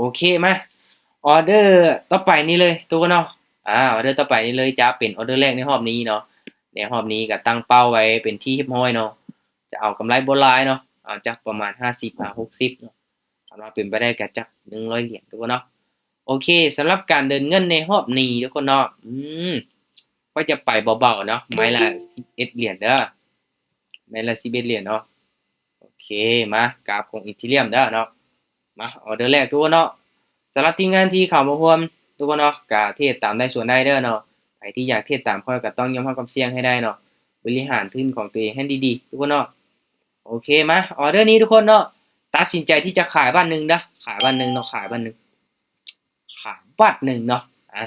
ໂອເຄ ມາ ອໍເດີຕໍ່ໄປນີ້ເລີຍທຸກຄົນເນາະ. ອາ ອໍເດີຕໍ່ໄປນີ້ເລີຍ ຈະເປັນອໍເດີແລກໃນຮອບນີ້ເນາະ. ໃນຮອບນີ້ກໍຕັ້ງເປົ້າໄວ້ເປັນທີ່ຮຽບຮ້ອຍເນາະ ຈະເອົາກຳໄລບໍ່ຫຼາຍເນາະ ເອົາຈັກປະມານຫ້າສິບຫາຫົກສິບເນາະ ຄັນວ່າເປັນໄປໄດ້ກໍຈັກໜຶ່ງຮ້ອຍຫຼຽນທຸກຄົນເນາະ. ໂອເຄ ສຳລັບການເດີນເງິນໃນຮອບນີ້ທຸກຄົນເນາະ ອືມ ຂ້ອຍຈະໄປເບົາໆເນາະ ໄມ້ລະສິບເອັດຫຼຽນເດີ ໄມ້ລະສິບເອັດຫຼຽນເນາະ. ໂອເຄ ມາ ກາບຂອງອີເທີຣຽມເດີເນາະ. ມາ ອໍເດີແລກທຸກຄົນເນາະ. ສຳລັບທີມງານທີ່ເຂົ້າມາຮ່ວມທຸກຄົນເນາະ ກະເທຣດຕາມໄດ້ສ່ວນໄດ້ເດີເນາະ. ໃຜທີ່ຢາກເທຣດຕາມຂ້ອຍກໍຕ້ອງຍອມຮັບຄວາມສ່ຽງໃຫ້ໄດ້ເນາະ ບໍລິຫານທຶນຂອງຕົວເອງໃຫ້ດີໆທຸກຄົນເນາະ. ໂອເຄ ມາ ອໍເດີນີ້ທຸກຄົນເນາະ ຕັດສິນໃຈທີ່ຈະຂາຍບາດໜຶ່ງເດີ ຂາຍບາດໜຶ່ງເນາະ ຂາຍບາດໜຶ່ງ ຂາຍບາດໜຶ່ງເນາະ. ອາ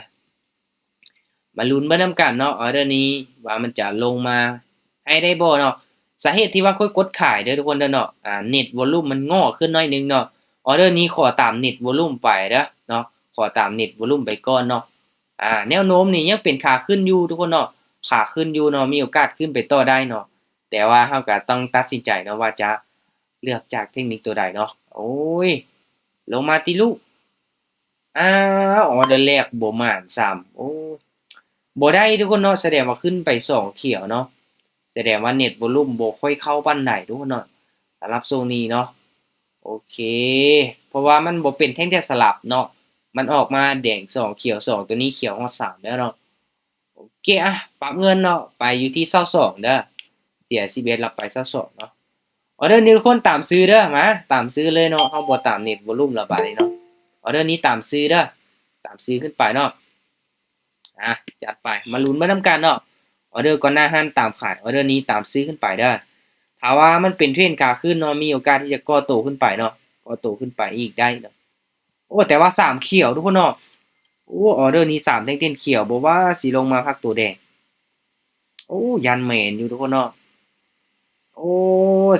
ມາລຸ້ນເບິ່ງນຳກັນເນາະ ອໍເດີນີ້ວ່າມັນຈະລົງມາໃຫ້ໄດ້ບໍ່ເນາະ. ສາເຫດທີ່ວ່າຂ້ອຍກົດຂາຍເດີທຸກຄົນເດີເນາະ ອາ ເນັດວອລຸມມັນງໍ້ຂຶ້ນໜ້ອຍໜຶ່ງເນາະ. ອໍເດີນີ້ຂໍຕາມເນັດວອລຸມໄປເດີເນາະ ຂໍຕາມເນັດວອລຸມໄປກ່ອນເນາະ. ອາ ແນວໂນ້ມນີ້ຍັງເປັນຂາຂຶ້ນຢູ່ທຸກຄົນເນາະ ຂາຂຶ້ນຢູ່ເນາະ ມີໂອກາດຂຶ້ນໄປຕໍ່ໄດ້ເນາະ. ແຕ່ວ່າເຮົາກໍຕ້ອງຕັດສິນໃຈເນາະວ່າຈະເລືອກຈາກເທັກນິກຕົວໃດເນາະ. ໂອ້ຍ ລົງມາຕິລູກ. ອ້າວ ອໍເດີແລກບໍ່ໝານຊ້ຳ ໂອ້ ບໍ່ໄດ້ທຸກຄົນເນາະ. ສະແດງວ່າຂຶ້ນໄປສອງຂຽວເນາະ ສະແດງວ່າເນັດວອລຸມບໍ່ຄ່ອຍເຂົ້າປານໃດທຸກຄົນເນາະ ສຳລັບຊ່ວງນີ້ເນາະ. ໂອເຄ ເພາະວ່າມັນບໍ່ເປັນແທ່ງທຽນສະຫຼັບເນາະ ມັນອອກມາແດງສອງ ຂຽວສອງ ຕົວນີ້ຂຽວຮອດສາມແລ້ວເນາະ. ໂອເຄ ອະ ປັບເງິນເນາະ ໄປຢູ່ທີ່ຊາວສອງເດີ ເສຍສິບເອັດ ລັບໄປຊາວສອງເນາະ. ອໍເດີນີ້ທຸກຄົນຕາມຊື້ເດີ ມາຕາມຊື້ເລີຍເນາະ ເຮົາບໍ່ຕາມເນັດວອລຸມແລ້ວບາດນີ້ເນາະ. ອໍເດີນີ້ຕາມຊື້ເດີ ຕາມຊື້ຂຶ້ນໄປເນາະ. ອາ ຈັດໄປ ມາລຸ້ນເບິ່ງນຳກັນເນາະ. ອໍເດີກ່ອນໜ້າຫັ້ນຕາມຂາຍ ອໍເດີນີ້ຕາມຊື້ຂຶ້ນໄປເດີ. ຖ້າວ່າມັນເປັນເທຣນຂາຂຶ້ນເນາະ ມີໂອກາດທີ່ຈະກໍ່ໂຕຂຶ້ນໄປເນາະ ກໍ່ໂຕຂຶ້ນໄປອີກໄດ້ເນາະ. ໂອ້ ແຕ່ວ່າສາມຂຽວທຸກຄົນເນາະ. ໂອ້ ອໍເດີນີ້ສາມແທ່ງເຕັນຂຽວ ບໍ່ວ່າຊິລົງມາພັກໂຕແດງ. ໂອ້ ຢ້ານແມ່ນຢູ່ທຸກຄົນເນາະ. ໂອ້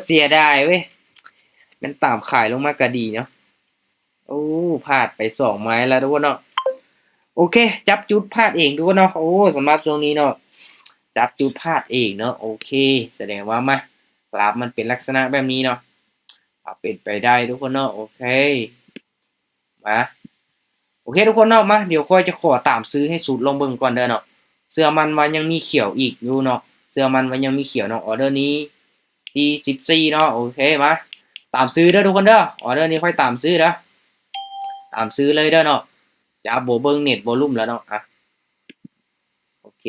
ເສຍດາຍເວີຍ ແມ່ນຕາມຂາຍລົງມາກະດີເນາະ. ໂອ້ ພາດໄປສອງໄມ້ແລ້ວທຸກຄົນເນາະ. ໂອເຄ ຈັບຈຸດພາດເອງທຸກຄົນເນາະ. ໂອ້ ສຳລັບຊ່ວງນີ້ເນາະ ຈັບຈຸດພາດເອງເນາະ. ໂອເຄ ສະແດງວ່າມາ ກຣາຟມັນເປັນລັກສະນະແບບນີ້ເນາະ ເອົາເປັນໄປໄດ້ທຸກຄົນເນາະ. ໂອເຄ ມາ ໂອເຄທຸກຄົນເນາະ. ມາ ດຽວຂ້ອຍຈະຂໍຕາມຊື້ໃຫ້ສຸດລອງເບິ່ງກ່ອນເດີເນາະ. ເຊື່ອໝັ້ນວ່າຍັງມີຂຽວອີກຢູ່ເນາະ ເຊື່ອໝັ້ນວ່າຍັງມີຂຽວເນາະ. ອໍເດີນີ້ ສີ່ສິບສີ່ເນາະ. ໂອເຄ ມາ ຕາມຊື້ເດີທຸກຄົນເດີ. ອໍເດີນີ້ຂ້ອຍຕາມຊື້ເດີ ຕາມຊື້ເລີຍເດີເນາະ. ຈະບໍ່ເບິ່ງເນັດວອລຸມແລ້ວເນາະ. ອະ ໂອເຄ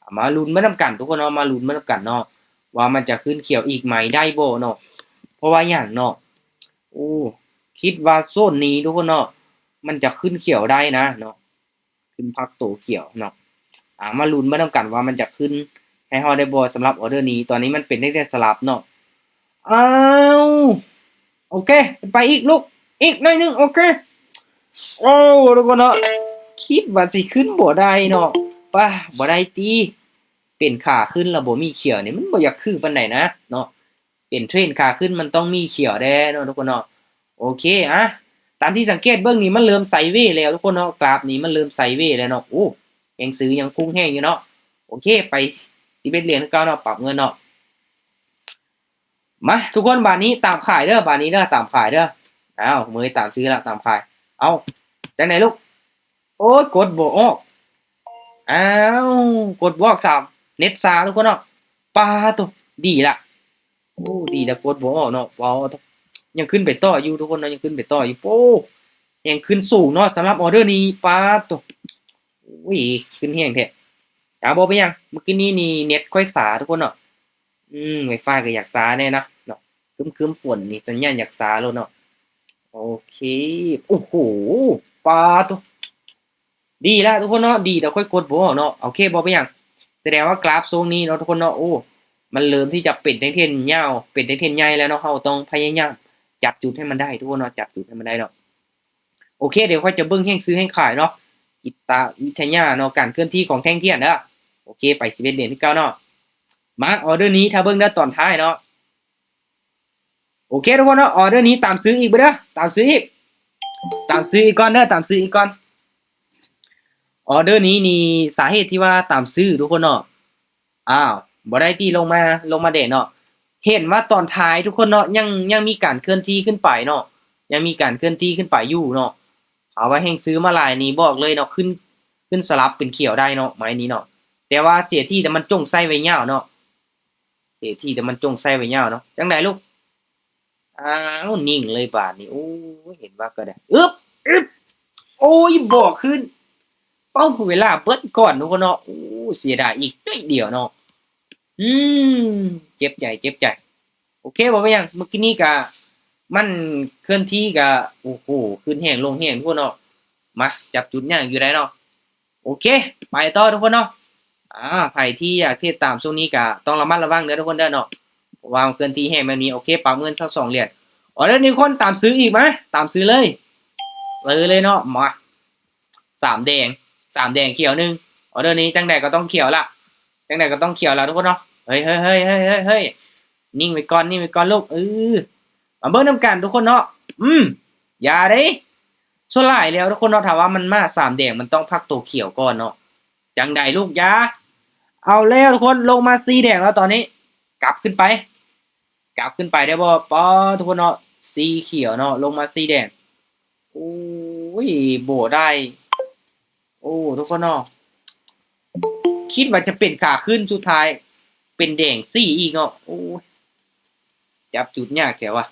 ເອົາມາລຸ້ນໄປນຳກັນທຸກຄົນເນາະ ມາລຸ້ນໄປນຳກັນເນາະ ວ່າມັນຈະຂຶ້ນຂຽວອີກໄໝໄດ້ບໍ່ເນາະ. ເພາະວ່າຫຍັງເນາະ ໂອ້ ຄິດວ່າໂຊນນີ້ທຸກຄົນເນາະ ມັນຈະຂຶ້ນຂຽວໄດ້ນະເນາະ ຂຶ້ນພັກໂຕຂຽວເນາະ. ອາ ມາລຸ້ນໄປນຳກັນວ່າມັນຈະຂຶ້ນໃຫ້ເຮົາໄດ້ບໍ່ ສຳລັບອໍເດີນີ້. ຕອນນີ້ມັນເປັນແຕ່ສະຫຼັບເນາະ. ອ້າວ ໂອເຄ ໄປອີກລູກ ອີກໜ້ອຍໜຶ່ງ. ໂອເຄ ໂອ້ ທຸກຄົນເນາະ ຄິດວ່າຊິຂຶ້ນບໍ່ໄດ້ເນາະ. ປາ ບໍ່ໄດ້ຕິ ເປັນຂາຂຶ້ນແລ້ວບໍ່ມີຂຽວນີ້ ມັນບໍ່ຢາກຄືປານໃດນະເນາະ. ເປັນເທຣນຂາຂຶ້ນມັນຕ້ອງມີຂຽວແດ່ເນາະທຸກຄົນເນາະ. ໂອເຄ ອະ ຕາມທີ່ສັງເກດເບິ່ງນີ້ ມັນເລີ່ມໄຊເວແລ້ວທຸກຄົນເນາະ. ກຣາຟນີ້ມັນເລີ່ມໄຊເວແລ້ວເນາະ. ໂອ້ ແຮງຊື້ຍັງຄົງແຮງຢູ່ເນາະ. ໂອເຄ ໄປສິບເອັດຫຼຽນຄືເກົ່າເນາະ ປັບເງິນເນາະ. ມາທຸກຄົນ ບາດນີ້ຕາມຂາຍເດີ ບາດນີ້ເດີ ຕາມຂາຍເດີ. ອ້າວ ເມີຍຕາມຊື້ລະ ຕາມຂາຍ. ເອົ້າ ຈັ່ງໃດລູກ? ໂອ້ຍ ກົດບໍ່ອອກ. ອ້າວ ກົດບໍ່ອອກຊ້ຳ ເນັດຊ້າທຸກຄົນເນາະ. ປາໂຕ ດີລະ ໂອ້ ດີລະ ກົດບໍ່ອອກເນາະ. ວ້າວ ຍັງຂຶ້ນໄປຕໍ່ຢູ່ທຸກຄົນເນາະ ຍັງຂຶ້ນໄປຕໍ່ຢູ່. ໂອ້ ແຮງຂຶ້ນສູງເນາະ ສຳລັບອໍເດີນີ້. ປາໂຕ ໂອ້ຍ ຂຶ້ນແຮງແທ້. ອາ ບໍ່ເປັນຫຍັງ ມື້ຄືນນີ້ນີ້ເນັດຂ້ອຍຊ້າທຸກຄົນເນາະ. ອືມ ໄວຟາຍກໍຢາກຊ້າແດ່ນະເນາະ ຄຶ້ມໆຝົນນີ້ສັນຍານຢາກຊ້າໂລດເນາະ. ໂອເຄ ໂອ້ໂຫ ປາໂຕ ດີລະທຸກຄົນເນາະ ດີແຕ່ຂ້ອຍກົດບໍ່ອອກເນາະ. ໂອເຄ ບໍ່ເປັນຫຍັງ ສະແດງວ່າກຣາຟຊ່ວງນີ້ເນາະທຸກຄົນເນາະ ໂອ້ ມັນເລີ່ມທີ່ຈະເປັນແທ່ງເທຣນຍາວ ເປັນແທ່ງເທຣນໃຫຍ່ແລ້ວເນາະ. ເຮົາຕ້ອງພະຍາຍາມຈັບຈຸດໃຫ້ມັນໄດ້ທຸກຄົນເນາະ ຈັບຈຸດໃຫ້ມັນໄດ້ເນາະ. ໂອເຄ ດຽວຂ້ອຍຈະເບິ່ງແຮງຊື້ແຮງຂາຍເນາະ ຈິດຕະວິທະຍາເນາະ ການເຄື່ອນທີ່ຂອງແທ່ງທຽນເດີ. ໂອເຄ ໄປສິບເອັດຫຼຽນຄືເກົ່າເນາະ. ມາ ອໍເດີນີ້ຖ້າເບິ່ງເດີຕອນທ້າຍເນາະ. ໂອເຄທຸກຄົນເນາະ ອໍເດີນີ້ຕາມຊື້ອີກເດີ ຕາມຊື້ອີກ ຕາມຊື້ອີກກ່ອນເດີ ຕາມຊື້ອີກກ່ອນ. ອໍເດີນີ້ນີ້ ສາເຫດທີ່ວ່າຕາມຊື້ທຸກຄົນເນາະ ອ້າວ ບໍ່ໄດ້ຕິ ລົງມາ ລົງມາແດ່ເນາະ. ເຫັນວ່າຕອນທ້າຍທຸກຄົນເນາະ ຍັງ ຍັງມີການເຄື່ອນທີ່ຂຶ້ນໄປເນາະ. ຍັງມີການເຄື່ອນທີ່ຂຶ້ນໄປຢູ່ເນາະ. ຖ້າວ່າແຮ່ງຊື້ມາຫຼາຍນີ້ບອກເລີຍເນາະ ຂຶ້ນ ຂຶ້ນສະຫຼັບເປັນຂຽວໄດ້ເນາະ ໄມ້ນີ້ເນາະ. ແຕ່ວ່າເສຍທີ່ ແຕ່ມັນຈົ່ງໃຊ້ໄວ້ຍາວເນາະ ເສຍທີ່ ແຕ່ມັນຈົ່ງໃຊ້ໄວ້ຍາວເນາະ. ຈັ່ງໃດລູກ? ອ້າວ ນິ່ງເລີຍບາດນີ້. ໂອ້ຍ ເຫັນວ່າກໍໄດ້ ອຶບ ອຶບ ໂອ້ຍ ບໍ່ຂຶ້ນ ເປົ້າ ເວລາເບິດກ່ອນທຸກຄົນເນາະ. ໂອ້ ເສຍດາຍອີກໜ້ອຍດຽວເນາະ. ອືມ ເຈັບໃຈ ເຈັບໃຈ. ໂອເຄ ບໍ່ເປັນຫຍັງ ເມື່ອກີ້ນີ້ກະ ມັນເຄື່ອນທີ່ກະ ໂອ້ໂຫ ຂຶ້ນແຮງລົງແຮງພຸ້ນເນາະ. ມາ ຈັບຈຸດຍາກຢູ່ໃດເນາະ. ໂອເຄ ໄປຕໍ່ທຸກຄົນເນາະ. ອາ ໃຜທີ່ຢາກເທຣດຕາມຊ່ວງນີ້ກະຕ້ອງລະມັດລະວັງເດີທຸກຄົນເດີເນາະ ເພາະວ່າມັນເຄື່ອນທີ່ແຮງແບບນີ້. ໂອເຄ ປັບເງິນຊາວສອງຫຼຽນ. ອໍເດີນີ້ທຸກຄົນ ຕາມຊື້ອີກ ມາ ຕາມຊື້ເລີຍ ເລີຍເລີຍເນາະ. ມາ ສາມແດງ ສາມແດງຂຽວໜຶ່ງ. ອໍເດີນີ້ຈັ່ງໃດກໍຕ້ອງຂຽວລະ ຈັ່ງໃດກໍຕ້ອງຂຽວລະທຸກຄົນເນາະ. ເຮີ້ຍ ເຮີ້ຍ ເຮີ້ຍ ເຮີ້ຍ ເຮີ້ຍ ເຮີ້ຍ ນິ່ງໄວ້ກ່ອນ ນິ່ງໄວ້ກ່ອນລູກ. ເອີ ມາເບິ່ງນຳກັນທຸກຄົນເນາະ. ອືມ ຢ່າເດ້ ສ່ວນຫຼາຍແລ້ວທຸກຄົນເນາະ ຖ້າວ່າມັນມາສາມແດງ ມັນຕ້ອງພັກໂຕຂຽວກ່ອນເນາະ. ຈັ່ງໃດລູກ ຢ່າ ເອົາແລ້ວທຸກຄົນ ລົງມາສີ່ແດງແລ້ວຕອນນີ້. ກັບຂຶ້ນໄປ ກັບຂຶ້ນໄປໄດ້ບໍ່? ປ້າ ທຸກຄົນເນາະ ສີ່ຂຽວເນາະ ລົງມາສີ່ແດງ. ໂອ້ຍ ບໍ່ໄດ້. ໂອ້ ທຸກຄົນເນາະ ຄິດວ່າຈະເປັນຂາຂຶ້ນ ສຸດທ້າຍເປັນແດງສີ່ອີກເນາະ. ໂອ້ຍ ຈັບຈຸດຍາກແທ້ວະ.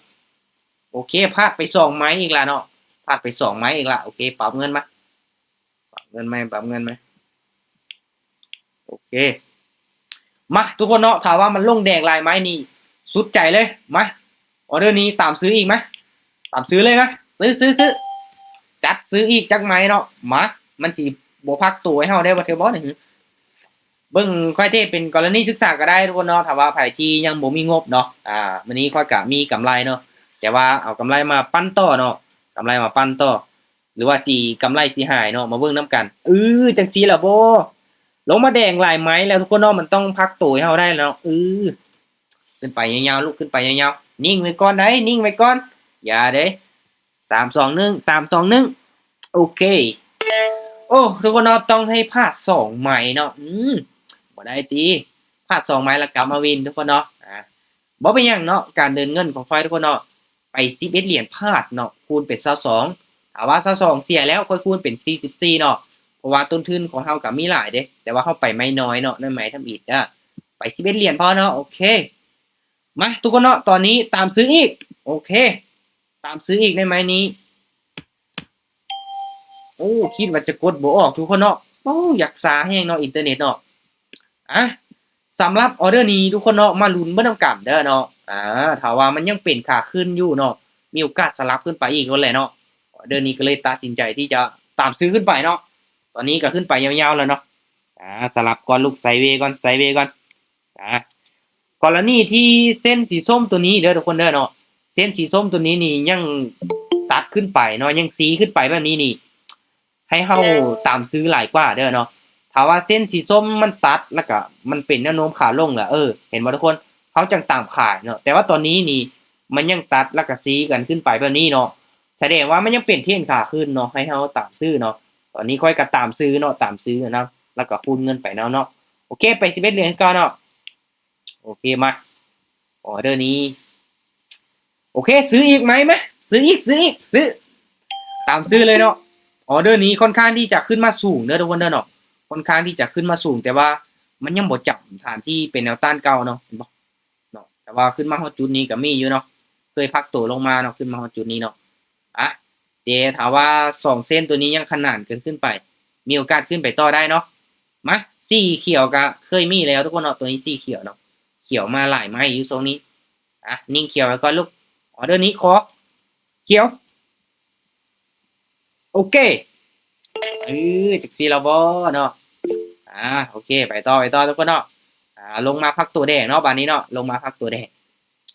ໂອເຄ ພາດໄປສອງໄມ້ອີກລະເນາະ ພາດໄປສອງໄມ້ອີກລະ. ໂອເຄ ປັບເງິນມາ ປັບເງິນໃໝ່ ປັບເງິນໃໝ່. ໂອເຄ ມາທຸກຄົນເນາະ ຖ້າວ່າມັນລົງແດງຫຼາຍໄມ້ນີ້ ສຸດໃຈເລີຍ. ມາ ອໍເດີນີ້ຕາມຊື້ອີກ ມາ ຕາມຊື້ເລີຍ ມາ ຊື້ ຊື້ ຊື້ ຈັດຊື້ອີກຈັກໄມ້ເນາະ. ມາ ມັນຊິບໍ່ພັກໂຕໃຫ້ເຮົາໄດ້ບໍ່ ເທື່ອບໍ່ນີ້? ເບິ່ງຂ້ອຍເທຣດເປັນກໍລະນີສຶກສາກໍໄດ້ທຸກຄົນເນາະ. ຖ້າວ່າໃຜທີ່ຍັງບໍ່ມີງົບເນາະ ອາ ມື້ນີ້ຂ້ອຍກະມີກຳໄລເນາະ ແຕ່ວ່າເອົາກຳໄລມາປັ່ນຕໍ່ເນາະ ກຳໄລມາປັ່ນຕໍ່ ຫຼືວ່າຊິກຳໄລຊິຫາຍເນາະ ມາເບິ່ງນຳກັນ. ເອີ ຈັ່ງຊີ້ລະບໍ ລົງມາແດງຫຼາຍໄມ້ແລ້ວທຸກຄົນເນາະ ມັນຕ້ອງພັກໂຕໃຫ້ເຮົາໄດ້ແລ້ວເນາະ. ເອີ ຂຶ້ນໄປຍາວໆ ລຸກຂຶ້ນໄປຍາວໆ. ນິ່ງໄວ້ກ່ອນໄດ໋ ນິ່ງໄວ້ກ່ອນ ຢ່າເດ້. ສາມ ສອງ ໜຶ່ງ ສາມ ສອງ ໜຶ່ງ ໂອເຄ. ໂອ້ ທຸກຄົນເນາະ ຕ້ອງໃຫ້ພາດສອງໄມ້ເນາະ. ອືມ ບໍ່ໄດ້ຕິ ພາດສອງໄມ້ລະກັບມາວິນທຸກຄົນເນາະ. ອາ ບໍ່ເປັນຫຍັງເນາະ ການເດີນເງິນຂອງຂ້ອຍທຸກຄົນເນາະ ໄປສິບເອັດຫຼຽນພາດເນາະ ຄູນເປັນຊາວສອງ. ຖ້າວ່າຊາວສອງເສຍແລ້ວ ຂ້ອຍຄູນເປັນສີ່ສິບສີ່ເນາະ ເພາະວ່າຕົ້ນທຶນຂອງເຮົາກະມີຫຼາຍເດ້ ແຕ່ວ່າເຮົາໄປໄມ້ນ້ອຍເນາະ ນັ້ນໄມ້ທຳອິດເດີ. ໄປສິບເອັດຫຼຽນພໍເນາະ. ໂອເຄ ມາທຸກຄົນເນາະ ຕອນນີ້ຕາມຊື້ອີກ. ໂອເຄ ຕາມຊື້ອີກໄດ້ໄມ້ນີ້. ໂອ້ ຄິດວ່າຈະກົດບໍ່ອອກທຸກຄົນເນາະ. ໂອ້ ຢາກຊ້າແຮງເນາະ ອິນເຕີເນັດເນາະ. ອາ ສຳລັບອໍເດີນີ້ທຸກຄົນເນາະ ມາລຸ້ນເບິ່ງນຳກັນເດີເນາະ. ອາ ຖ້າວ່າມັນຍັງເປັນຂາຂຶ້ນຢູ່ເນາະ ມີໂອກາດສະຫຼັບຂຶ້ນໄປອີກໂລດແຫຼະເນາະ. ອໍເດີນີ້ກໍເລີຍຕັດສິນໃຈທີ່ຈະຕາມຊື້ຂຶ້ນໄປເນາະ. ຕອນນີ້ກໍຂຶ້ນໄປຍາວໆແລ້ວເນາະ. ອາ ສະຫຼັບກ່ອນລູກ ໄຊເວກ່ອນ ໄຊເວກ່ອນ. ອາ ກໍລະນີທີ່ເສັ້ນສີສົ້ມໂຕນີ້ເດີທຸກຄົນເດີເນາະ ເສັ້ນສີສົ້ມໂຕນີ້ນີ້ຍັງຕັດຂຶ້ນໄປເນາະ ຍັງຊີ້ຂຶ້ນໄປແບບນີ້ນີ້ ໃຫ້ເຮົາຕາມຊື້ຫຼາຍກວ່າເດີເນາະ. ຖ້າວ່າເສັ້ນສີສົ້ມມັນຕັດ ແລ້ວກະມັນເປັນແນວໂນ້ມຂາລົງລະ ເອີ ເຫັນບໍ່ທຸກຄົນ ເຮົາຈັ່ງຕາມຂາຍເນາະ. ແຕ່ວ່າຕອນນີ້ນີ້ມັນຍັງຕັດ ແລ້ວກະຊີ້ກັນຂຶ້ນໄປແບບນີ້ເນາະ ສະແດງວ່າມັນຍັງເປັນເທຣນຂາຂຶ້ນເນາະ ໃຫ້ເຮົາຕາມຊື້ເນາະ. ຕອນນີ້ຂ້ອຍກະຕາມຊື້ເນາະ ຕາມຊື້ນຳ ແລ້ວກະຄູນເງິນໄປນຳເນາະ. ໂອເຄ ໄປສິບເອັດຫຼຽນຄືເກົ່າເນາະ. ໂອເຄ ມາ ອໍເດີນີ້ ໂອເຄ ຊື້ອີກໄໝ ມາ ຊື້ອີກ ຊື້ອີກ ຊື້ ຕາມຊື້ເລີຍເນາະ. ອໍເດີນີ້ຄ່ອນຂ້າງທີ່ຈະຂຶ້ນມາສູງເດີທຸກຄົນເດີເນາະ ຄ່ອນຂ້າງທີ່ຈະຂຶ້ນມາສູງ ແຕ່ວ່າມັນຍັງບໍ່ຈັບຖານທີ່ເປັນແນວຕ້ານເກົ່າເນາະ ເຫັນບໍ່ເນາະ. ແຕ່ວ່າຂຶ້ນມາຮອດຈຸດນີ້ກໍມີຢູ່ເນາະ ເຄີຍພັກໂຕລົງມາເນາະ ຂຶ້ນມາຮອດຈຸດນີ້ເນາະ. ອະ ແຕ່ຖ້າວ່າສອງເສັ້ນໂຕນີ້ຍັງຂະໜານກັນຂຶ້ນໄປ ມີໂອກາດຂຶ້ນໄປຕໍ່ໄດ້ເນາະ. ມາ ສີຂຽວກະເຄີຍມີແລ້ວທຸກຄົນເນາະ ໂຕນີ້ສີຂຽວເນາະ ຂຽວມາຫຼາຍໄມ້ຢູ່ຊ່ວງນີ້. ອະ ນິ່ງຂຽວໄວ້ກ່ອນລູກ ອໍເດີນີ້ຂໍຂຽວ. ໂອເຄ ເອີ ຈັກຊີ້ລະບໍ່ເນາະ. ອາ ໂອເຄ ໄປຕໍ່ ໄປຕໍ່ທຸກຄົນເນາະ. ອາ ລົງມາພັກໂຕແດງເນາະ ບາດນີ້ເນາະ ລົງມາພັກໂຕແດງ.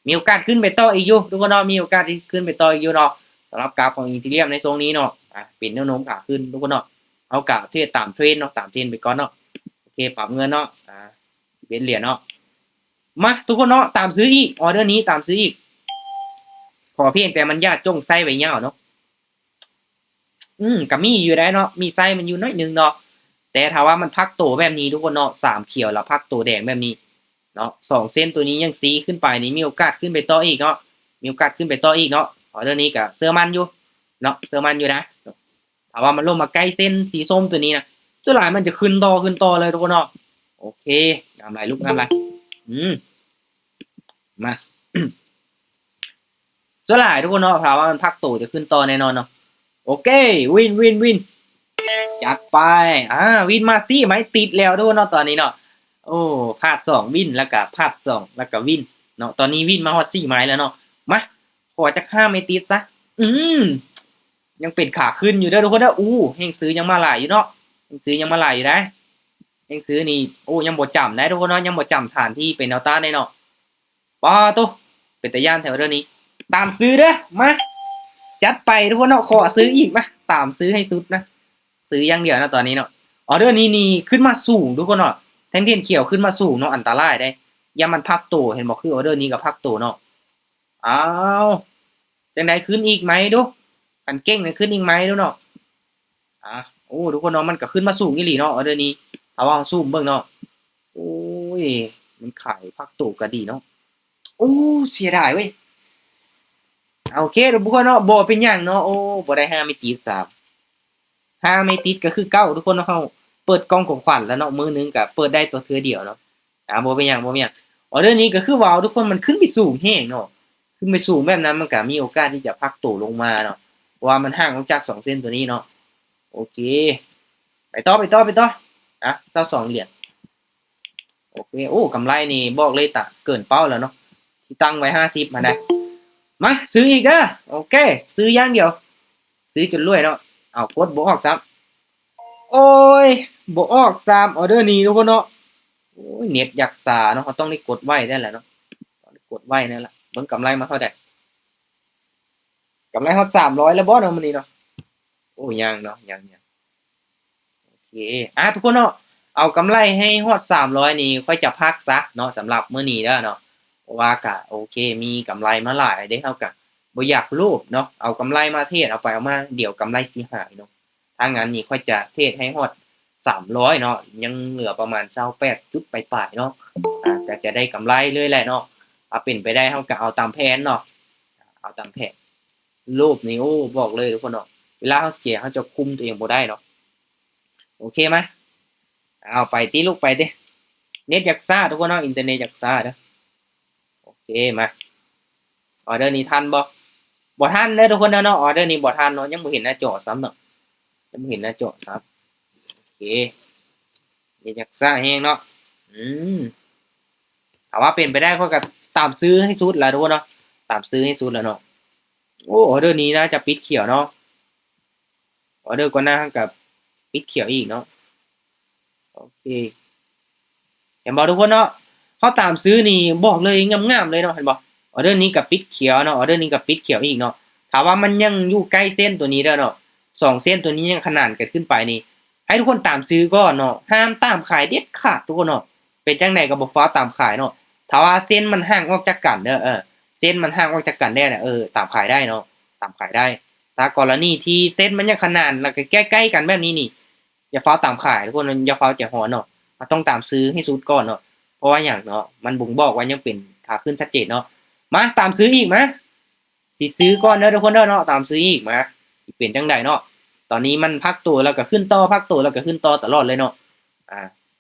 ມີໂອກາດຂຶ້ນໄປຕໍ່ອີກຢູ່ທຸກຄົນເນາະ ມີໂອກາດທີ່ຂຶ້ນໄປຕໍ່ອີກຢູ່ເນາະ ສຳລັບກາຟຂອງອີເທີຣຽມໃນຊ່ວງນີ້ເນາະ. ອາ ເປັນແນວໂນ້ມຂາຂຶ້ນທຸກຄົນເນາະ ເຮົາກະເທຣດຕາມເທຣນເນາະ ຕາມເທຣນໄປກ່ອນເນາະ. ໂອເຄ ປັບເງິນເນາະ ອາ ເປັນຫຼຽນເນາະ. ມາ ທຸກຄົນເນາະ ຕາມຊື້ອີກ ອໍເດີນີ້ຕາມຊື້ອີກ ຂໍພຽງແຕ່ມັນຢ່າຈົ່ງໃຊ້ໄວ້ຍາວເນາະ. ອືມ ກະມີຢູ່ໄດ໋ເນາະ ມີໄຊມັນຢູ່ໜ້ອຍໜຶ່ງເນາະ. ແຕ່ຖ້າວ່າມັນພັກໂຕແບບນີ້ທຸກຄົນເນາະ ສາມຂຽວລະພັກໂຕແດງແບບນີ້ເນາະ ສອງເສັ້ນໂຕນີ້ຍັງຊີ້ຂຶ້ນໄປນີ້ ມີໂອກາດຂຶ້ນໄປຕໍ່ອີກເນາະ ມີໂອກາດຂຶ້ນໄປຕໍ່ອີກເນາະ. ອອເດີນີ້ກໍເຊື່ອໝັ້ນຢູ່ເນາະ ເຊື່ອໝັ້ນຢູ່ນະ. ຖ້າວ່າມັນລົງມາໃກ້ເສັ້ນສີສົ້ມຕົວນີ້ນະ ສ່ວນຫຼາຍມັນຈະຂຶ້ນຕໍ່ ຂຶ້ນຕໍ່ເລີຍທຸກຄົນເນາະ. ໂອເຄ ງາມຫຼາຍລູກ ງາມຫຼາຍ. ອືມ ມາ ສ່ວນຫຼາຍທຸກຄົນເນາະ ຖ້າວ່າມັນພັກໂຕຈະຂຶ້ນຕໍ່ແນ່ນອນເນາະ. ໂອເຄ ວິນ ວິນ ວິນ ຈັດໄປ. ອ່າ ວິນມາສີ່ໄມ້ຕິດແລ້ວທຸກຄົນເນາະ ຕອນນີ້ເນາະ. ໂອ້ ພາດສອງວິນ ແລ້ວກະພາດສອງ ແລ້ວກະວິນເນາະ. ຕອນນີ້ວິນມາຮອດສີ່ໄມ້ແລ້ວເນາະ. ມາ ຂໍຈັກຫ້າໄມ້ຕິດຊະ. ອືມ ຍັງເປັນຂາຂຶ້ນຢູ່ເດີທຸກຄົນເດີ. ອູ້ ແຮງຊື້ຍັງມາຫຼາຍຢູ່ເນາະ ແຮງຊື້ຍັງມາຫຼາຍຢູ່ໃດ໋. ແຮງຊື້ນີ້ ໂອ້ ຍັງບໍ່ຈຳໄດ໋ທຸກຄົນເນາະ ຍັງບໍ່ຈຳຖານທີ່ເປັນແນວຕ້ານໄດ້ເນາະ. ປາໂຕ ເປັນຕາຢ້ານແທ້ເດີນີ້. ຕາມຊື້ເດີ ມາ ຈັດໄປທຸກຄົນເນາະ. ຂໍຊື້ອີກ ມາ ຕາມຊື້ໃຫ້ສຸດນະ ຊື້ຢ່າງດຽວນະຕອນນີ້ເນາະ. ອອເດີນີ້ນີ້ຂຶ້ນມາສູງທຸກຄົນເນາະ ແທ່ງທຽນຂຽວຂຶ້ນມາສູງເນາະ ອັນຕະລາຍເດ້ ຢ້ານມັນພັກໂຕ. ເຫັນບໍ່ ຄືອອເດີນີ້ກໍພັກໂຕເນາະ. ອ້າວ ຈັ່ງໃດ ຂຶ້ນອີກໄໝດູ ຄັນເກັ່ງນະ ຂຶ້ນອີກໄໝດູເນາະ. ອ່າ ໂອ້ ທຸກຄົນເນາະ ມັນກໍຂຶ້ນມາສູງອີ່ຫຼີເນາະ ອອເດີນີ້ ຖ້າວ່າເຮົາຊູມເບິ່ງເນາະ. ໂອ້ຍ ມັນຂາຍພັກໂຕກໍດີເນາະ. ໂອ້ ເສຍດາຍເວີຍ. ໂອເຄທຸກຄົນເນາະ ບໍ່ເປັນຫຍັງເນາະ. ໂອ້ ບໍ່ໄດ້ຫ້າໄມ້ຕິດຊ້ຳ ຫ້າໄມ້ຕິດກໍຄືເກົ່າທຸກຄົນເນາະ. ເຮົາເປີດກ່ອງຂອງຂວັນແລ້ວເນາະ ມື້ໜຶ່ງກໍເປີດໄດ້ຕໍ່ເທື່ອດຽວເນາະ. ອ່າ ບໍ່ເປັນຫຍັງ ບໍ່ເປັນຫຍັງ. ອອເດີນີ້ກໍຄືວ່າທຸກຄົນ ມັນຂຶ້ນໄປສູງແຮງເນາະ ຂຶ້ນໄປສູງແບບນັ້ນ ມັນກໍມີໂອກາດທີ່ຈະພັກໂຕລົງມາເນາະ ເພາະວ່າມັນຫ່າງອອກຈາກສອງເສັ້ນຕົວນີ້ເນາະ. ໂອເຄ ໄປຕໍ່ ໄປຕໍ່ ໄປຕໍ່. ອ່ະ ຊາວສອງຫຼຽນ. ໂອເຄ ໂອ້ ກຳໄລນີ້ບອກເລີຍ ຕະເກີນເປົ້າແລ້ວເນາະ ທີ່ຕັ້ງໄວ້ຫ້າສິບຫັ້ນນະ. ມາ ຊື້ອີກເດີ. ໂອເຄ ຊື້ຢ່າງດຽວ ຊື້ຈົນລວຍເນາະ. ເອົາ ກົດບໍ່ອອກຊ້ຳ. ໂອ້ຍ ບໍ່ອອກຊ້ຳ ອອເດີນີ້ທຸກຄົນເນາະ. ໂອ້ຍ ເນັດຢາກຊ້າເນາະ ເຮົາຕ້ອງໄດ້ກົດໄວແດ່ແຫຼະເນາະ ຕ້ອງໄດ້ກົດໄວແດ່ແຫຼະ. ເບິ່ງກຳໄລມາເທົ່າໃດ ກຳໄລຮອດສາມຮ້ອຍແລ້ວບໍ່ເນາະມື້ນີ້ເນາະ. ໂອ້ ຍັງເນາະ ຍັງ ຍັງ. ໂອເຄ ອ່າ ທຸກຄົນເນາະ ເອົາກຳໄລໃຫ້ຮອດສາມຮ້ອຍນີ້ ຂ້ອຍຈະພັກຊະເນາະ ສຳລັບມື້ນີ້ເດີເນາະ. ເພາະວ່າກະໂອເຄ ມີກຳໄລມາຫຼາຍເດ້ ເຮົາກະບໍ່ຢາກໂລບເນາະ ເອົາກຳໄລມາເທຣດ ເອົາໄປເອົາມາ ດຽວກຳໄລຊິຫາຍເນາະ. ຖ້າງນັ້ນນີ້ຂ້ອຍຈະເທຣດໃຫ້ຮອດສາມຮ້ອຍເນາະ ຍັງເຫຼືອປະມານຊາວແປດຈຸດປາຍໆເນາະ. ອ່າ ກໍຈະໄດ້ກຳໄລເລີຍແຫຼະເນາະ. ຖ້າເປັນໄປໄດ້ ເຮົາກໍເອົາຕາມແຜນເນາະ ເອົາຕາມແຜນ. ໂລບນີ້ ໂອ້ ບອກເລີຍທຸກຄົນເນາະ ເວລາເຮົາເສຍ ເຮົາຈະຄຸມຕົວເອງບໍ່ໄດ້ເນາະ. ໂອເຄ ມາ ເອົາ ໄປຕິລູກ ໄປຕິ. ເນັດຢາກຊ້າທຸກຄົນເນາະ ອິນເຕີເນັດຢາກຊ້າເດີ. ໂອເຄ ມາ ອອເດີນີ້ທັນບໍ່? ບໍ່ທັນເດີທຸກຄົນເດີເນາະ ອອເດີນີ້ບໍ່ທັນເນາະ ຍັງບໍ່ເຫັນໜ້າຈໍຊ້ຳເນາະ ຍັງບໍ່ເຫັນໜ້າຈໍຊ້ຳ. ໂອເຄ ເຮັດຢາກຊ້າແຮງເນາະ. ອືມ ຖ້າວ່າເປັນໄປໄດ້ ຂ້ອຍກໍຕາມຊື້ໃຫ້ສຸດລະທຸກຄົນເນາະ ຕາມຊື້ໃຫ້ສຸດລະເນາະ. ໂອ້ ອອເດີນີ້ໜ້າຈະປິດຂຽວເນາະ ອອເດີກ່ອນໜ້າຫັ້ນກໍປິດຂຽວອີກເນາະ. ໂອເຄ ເຫັນບໍ່ທຸກຄົນເນາະ ເຮົາຕາມຊື້ນີ້ບອກເລີຍງາມໆເລີຍເນາະ ເຫັນບໍ່? ອອເດີນີ້ກໍປິດຂຽວເນາະ ອອເດີນີ້ກໍປິດຂຽວອີກເນາະ. ຖ້າວ່າມັນຍັງຢູ່ໃກ້ເສັ້ນຕົວນີ້ເດີເນາະ ສອງເສັ້ນຕົວນີ້ຍັງຂະໜານກັນຂຶ້ນໄປນີ້ ໃຫ້ທຸກຄົນຕາມຊື້ກ່ອນເນາະ ຫ້າມຕາມຂາຍເດັດຂາດທຸກຄົນເນາະ. ເປັນຈັ່ງໃດກໍບໍ່ຟ້າວຕາມຂາຍເນາະ ຖ້າວ່າເສັ້ນມັນຫ່າງອອກຈາກກັນເດີ ເອີ ເສັ້ນມັນຫ່າງອອກຈາກກັນແດ່ນະ ເອີ ຕາມຂາຍໄດ້ເນາະ ຕາມຂາຍໄດ້. ຖ້າກໍລະນີທີ່ເສັ້ນມັນຍັງຂະໜານ ແລ້ວກໍໃກ້ໆກັນແບບນີ້ນີ້ ຢ່າຟ້າວຕາມຂາຍທຸກຄົນ ຢ່າຟ້າວໃຈຮ້ອນເນາະ ເຮົາຕ້ອງຕາມຊື້ໃຫ້ສຸດກ່ອນເນາະ. ເພາະວ່າຫຍັງເນາະ ມັນບົ່ງບອກວ່າຍັງເປັນຂາຂຶ້ນຊັດເຈນເນາະ. ມາ ຕາມຊື້ອີກ ມາ ຊິຊື້ກ່ອນເດີທຸກຄົນເດີເນາະ ຕາມຊື້ອີກ ມາ ຊິເປັນຈັ່ງໃດເນາະ. ຕອນນີ້ມັນພັກໂຕແລ້ວກໍຂຶ້ນຕໍ່ ພັກໂຕແລ້ວກໍຂຶ້ນຕໍ່ຕະຫຼອດເລີຍເນາະ ອ່າ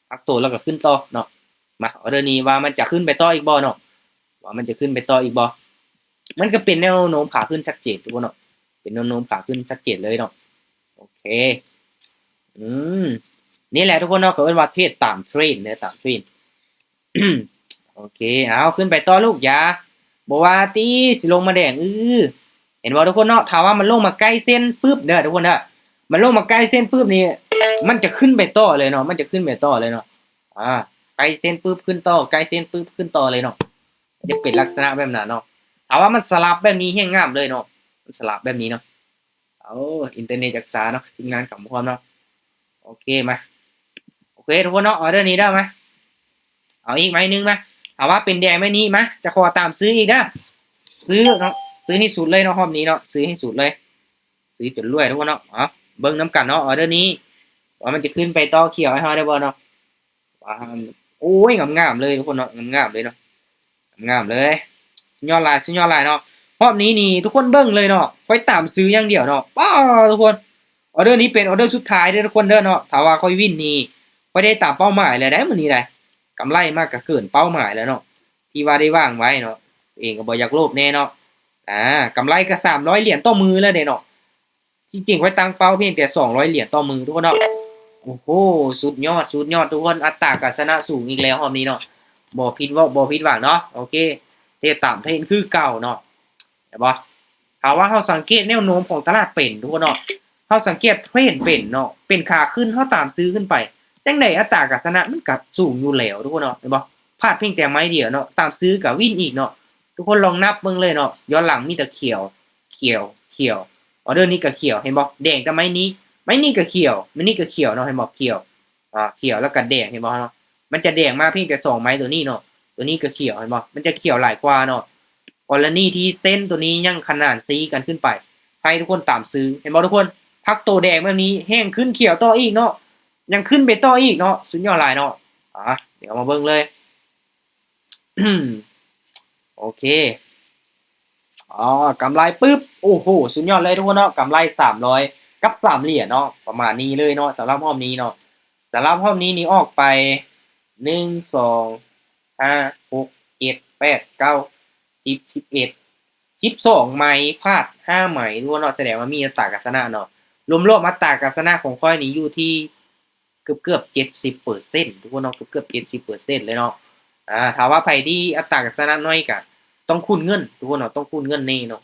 ພັກໂຕແລ້ວກໍຂຶ້ນຕໍ່ເນາະ. ມາ ອອເດີນີ້ວ່າມັນຈະຂຶ້ນໄປຕໍ່ອີກບໍ່ເນາະ ວ່າມັນຈະຂຶ້ນໄປຕໍ່ອີກບໍ່. ມັນກໍເປັນແນວໂນ້ມຂາຂຶ້ນຊັດເຈນທຸກຄົນເນາະ ເປັນແນວໂນ້ມຂາຂຶ້ນຊັດເຈນເລີຍເນາະ. ໂອເຄ ອືມ ນີ້ແຫຼະທຸກຄົນເນາະ ເຂົາເອີ້ນວ່າເທຣດຕາມເທຣນເດີ ຕາມເທຣນ. ໂອເຄ ເອົາ ຂຶ້ນໄປຕໍ່ລູກຢາ ບໍ່ວ່າຕິ ຊິລົງມາແດງ ອື ເຫັນບໍ່ທຸກຄົນເນາະ. ຖ້າວ່າມັນລົງມາໃກ້ເສັ້ນປຶບເດີທຸກຄົນເດີ ມັນລົງມາໃກ້ເສັ້ນປຶບນີ້ ມັນຈະຂຶ້ນໄປຕໍ່ເລີຍເນາະ ມັນຈະຂຶ້ນໄປຕໍ່ເລີຍເນາະ. ອ່າ ໃກ້ເສັ້ນປຶບຂຶ້ນຕໍ່ ໃກ້ເສັ້ນປຶບຂຶ້ນຕໍ່ເລີຍເນາະ ຈະເປັນລັກສະນະແບບນັ້ນເນາະ. ຖ້າວ່າມັນສະຫຼັບແບບນີ້ແຮງງາມເລີຍເນາະ ມັນສະຫຼັບແບບນີ້ເນາະ. ໂອ້ ອິນເຕີເນັດຈັກຊ້າເນາະ ທີມງານກຳພວມເນາະ. ໂອເຄ ມາ ໂອເຄທຸກຄົນເນາະ ອອເດີນີ້ເດີ ມາ ເອົາອີກໄມ້ໜຶ່ງ ມາ. ຖ້າວ່າເປັນແດງແບບນີ້ ມາ ຈະຂໍຕາມຊື້ອີກເດີ ຊື້ເນາະ ຊື້ໃຫ້ສຸດເລີຍເນາະ ຮອບນີ້ເນາະ ຊື້ໃຫ້ສຸດເລີຍ ຊື້ຈົນລວຍທຸກຄົນເນາະ. ເອົາ ເບິ່ງນຳກັນເນາະ ອອເດີນີ້ ວ່າມັນຈະຂຶ້ນໄປຕໍ່ຂຽວໃຫ້ເຮົາໄດ້ບໍ່ເນາະ. ວ້າວ ໂອ້ຍ ງາມໆເລີຍທຸກຄົນເນາະ ງາມໆເລີຍເນາະ ງາມໆເລີຍ. ສຸດຍອດຫຼາຍ ສຸດຍອດຫຼາຍເນາະ. ຮອບນີ້ນີ້ທຸກຄົນເບິ່ງເລີຍເນາະ ຂ້ອຍຕາມຊື້ຢ່າງດຽວເນາະ. ປ້າ ທຸກຄົນ ອໍເດີນີ້ເປັນອໍເດີສຸດທ້າຍເດີທຸກຄົນເດີເນາະ. ຖ້າວ່າຂ້ອຍວິນນີ້ ຂ້ອຍໄດ້ຕາມເປົ້າໝາຍແລ້ວໄດ໋ມື້ນີ້ໄດ໋ ກຳໄລມາກະເກີນເປົ້າໝາຍແລ້ວເນາະ ທີ່ວ່າໄດ້ວາງໄວ້ເນາະ. ເອງກໍບໍ່ຢາກໂລບແນ່ເນາະ ອາ ກຳໄລກະສາມຮ້ອຍຫຼຽນຕໍ່ມື້ແລ້ວເດ້ເນາະ. ທີ່ຈິງຂ້ອຍຕັ້ງເປົ້າພຽງແຕ່ສອງຮ້ອຍຫຼຽນຕໍ່ມື້ທຸກຄົນເນາະ. ໂອ້ໂຫ ສຸດຍອດ ສຸດຍອດທຸກຄົນ ອັດຕາການຊະນະສູງອີກແລ້ວຮອບນີ້ເນາະ. ບໍ່ຜິດເວົ້າ ບໍ່ຜິດຫວັງເນາະ. ໂອເຄ ເຮັດຕາມເທຣນຄືເກົ່າເນາະ ເຫັນບໍ່? ຖ້າວ່າເຮົາສັງເກດແນວໂນ້ມຂອງຕະຫຼາດເປັນທຸກຄົນເນາະ ເຮົາສັງເກດເທຣນເປັນເນາະ ເປັນຂາຂຶ້ນ ເຮົາຕາມຊື້ຂຶ້ນໄປ ຈັ່ງໃດອັດຕາການຊະນະມັນກະສູງຢູ່ແລ້ວທຸກຄົນເນາະ ເຫັນບໍ່? ພາດພຽງແຕ່ໄມ້ດຽວເນາະ ຕາມຊື້ກະວິນອີກເນາະ. ທຸກຄົນລອງນັບເບິ່ງເລີຍເນາະ ຍ້ອນຫຼັງມີແຕ່ຂຽວ ຂຽວ ຂຽວ ອໍເດີນີ້ກະຂຽວ ເຫັນບໍ່? ແດງແຕ່ໄມ້ນີ້ ໄມ້ນີ້ກະຂຽວ ໄມ້ນີ້ກະຂຽວເນາະ ເຫັນບໍ່? ຂຽວ ອາ ຂຽວແລ້ວກະແດງ ເຫັນບໍ່ເນາະ? ມັນຈະແດງມາພຽງແຕ່ສອງໄມ້ໂຕນີ້ເນາະ ໂຕນີ້ກະຂຽວ ເຫັນບໍ່? ມັນຈະຂຽວຫຼາຍກວ່າເນາະ. ກໍລະນີທີ່ເສັ້ນໂຕນີ້ຍັງຂະໜານຊີ້ກັນຂຶ້ນໄປ ໃຫ້ທຸກຄົນຕາມຊື້ ເຫັນບໍ່ທຸກຄົນ? ພັກໂຕແດງແບບນີ້ແຮ່ງຂຶ້ນຂຽວຕໍ່ອີກເນາະ ຍັງຂຶ້ນໄປຕໍ່ອີກເນາະ ສຸດຍອດຫຼາຍເນາະ. ອາ ດຽວມາເບິ່ງເລີຍ ໂອເຄ ອໍ ກຳໄລປຶບ ໂອ້ໂຫ ສຸດຍອດເລີຍທຸກຄົນເນາະ ກຳໄລສາມຮ້ອຍກັບສາມຫຼຽນເນາະ ປະມານນີ້ເລີຍເນາະ ສຳລັບຮອບນີ້ເນາະ. ສຳລັບຮອບນີ້ນີ້ອອກໄປ ໜຶ່ງ ສອງ ຫ້າ ຫົກ ເຈັດ ແປດ ເກົ້າ ສິບ ສິບເອັດ ສິບສອງໄມ້ ພາດຫ້າໄມ້ທຸກຄົນເນາະ ສະແດງວ່າມີອັດຕາການຊະນະເນາະ. ລວມໆ ອັດຕາການຊະນະຂອງຂ້ອຍນີ້ຢູ່ທີ່ ເກືອບໆ ເຈັດສິບເປີເຊັນ ທຸກຄົນເນາະ ເກືອບໆ ເຈັດສິບເປີເຊັນເລີຍເນາະ. ອາ ຖ້າວ່າໃຜທີ່ອັດຕາການຊະນະໜ້ອຍກະຕ້ອງຄູນເງິນ ທຸກຄົນເນາະ ຕ້ອງຄູນເງິນແນ່ເນາະ.